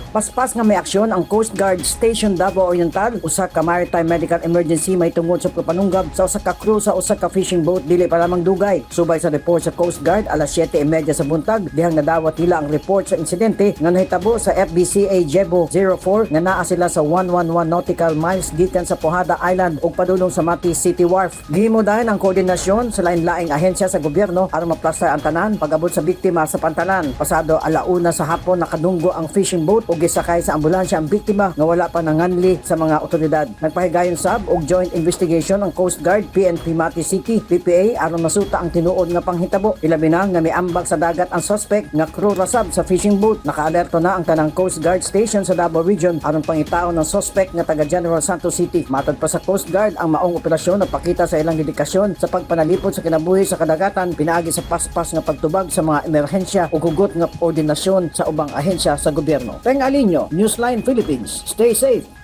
Paspas nga may aksyon ang Coast Guard Station Davao Oriental, usa ka maritime medical emergency may tungod sa pagpanunggab sa usa ka crew sa usa ka fishing boat dili pa lamang dugay. Subay sa report sa Coast Guard, alas 7:30 sa buntag dihang nadawat nila ang report sa insidente nga nahitabo sa FBCA Jebo 04 nga naa sila sa 111 nautical miles gikan sa Pujada Island ug padulong sa Mati City Wharf. Gihimo dayon ang koordinasyon sa lain-laing ahensya sa gobyerno aron maplastar ang tanan pag-abot sa biktima sa pantalan. Pasado alauna sa hapon, nakadunggo ang fishing boat ug gisakay sa ambulansya ang biktima nga wala pa nanganli sa mga otoridad. Nagpahigayon sab og joint investigation ang Coast Guard, PNP Mati City, PPA aron masuta ang tinuod nga panghitabo. Ilabi na nga miambag sa dagat ang suspect nga crew ra sab sa fishing boat. Nakaalerto na ang tanang Coast Guard station sa Davao Region aron pangitaon ng suspect nga taga General Santos City. Matod pa sa Coast Guard, ang maong operasyon nagpakita sa ilang dedikasyon sa pagpanalipod sa kinabuhi sa kadagatan pinaagi sa paspas nga pagtubag sa mga emerhensya ug hugot nga koordinasyon sa ubang ahensya sa gobyerno. Peng Alinio, Newsline Philippines. Stay safe.